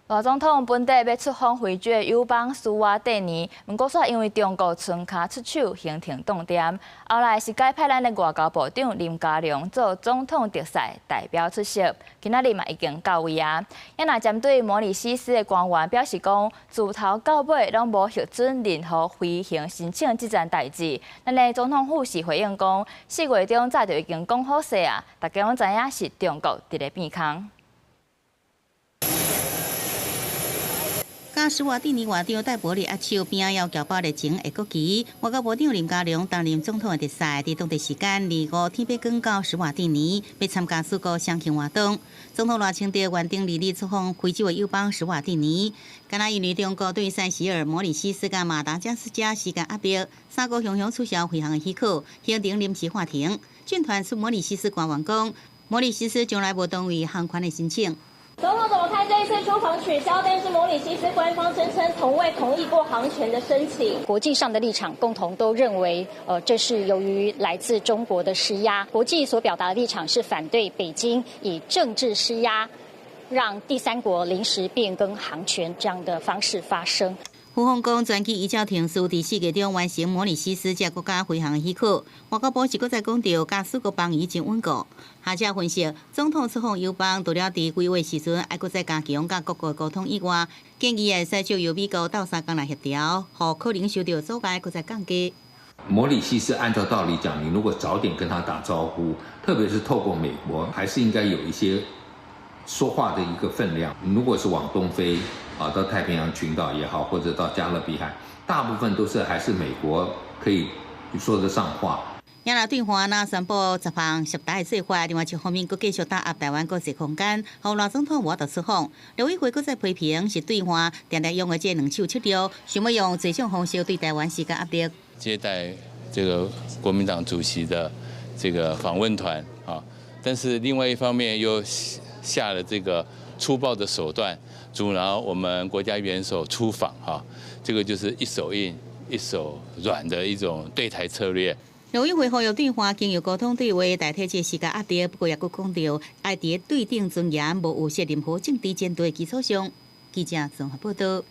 賴總統本底欲出訪非洲的友邦史瓦帝尼，毋過煞因為中國伸跤出手，行程凍定。後來是改派咱的外交部長林佳龍做總統特使代表出席。今仔日嘛已經到位啊。也若針對摩里西斯的官員表示講，自頭到尾攏無核准任何飛行申請這件代誌。咱的總統府是回應講，4月中早就已經講好勢啊，大家攏知影是中國佇咧變空。佮史瓦帝尼外長戴伯利握手，邊仔要交包熱情的國旗。外交部長林佳龍擔任總統的特使，佇當地時間25天欲光到史瓦帝尼，欲參加四國相慶活動。總統賴清德原定2日出訪非洲的友邦史瓦帝尼，敢若因為中國對塞舌爾、摩里西斯佮馬達加斯加施加壓力，三國雄雄取消飛航的許可，行程臨時喊停。軍團出摩里西斯官員講，摩里西斯從來無同意航權的申請。總統怎麼看這一次出訪取消？但是摩里西斯官方聲稱從未同意過航權的申請。國際上的立場共同都認為，這是由於來自中國的施壓。國際所表達的立場是反對北京以政治施壓，讓第三國臨時變更航權這樣的方式發生。府方講，專機依照程序，佇4月中完成摩里西斯這國家飛航的許可。外交部是閣再講著，佮四國邦誼真穩固。學者分析，總統出訪友邦，除了佇規劃時陣愛閣再加強佮各國溝通以外，建議會使借由美國鬥相共來協調，予可能受著阻礙閣再降低。摩里西斯按照道理講，你如果早點跟他打招呼，特別是透過美國，還是應該有一些說話的一個分量。如果是往東非啊，到太平洋群島也好，或者到加勒比海，大部分都是還是美國可以說得上話。也若對岸若宣布10項涉台的做法，另外一方面閣繼續打壓台灣國際空間，予賴總統無法度出訪。陸委會閣再批評是對岸定定用的這兩手策略，想欲用這種方式對台灣施加壓力。接待這個國民黨主席的這個訪問團啊，但是另外一方面又下了這個粗暴的手段，阻撓我們國家元首出訪哈，這個就是一手硬一手軟的一種對台策略。陸委會呼籲對岸經由溝通對話代替這施加壓力，不過也閣講著，愛佇對等尊嚴、無預設任何政治前提的基礎上。記者綜合報道。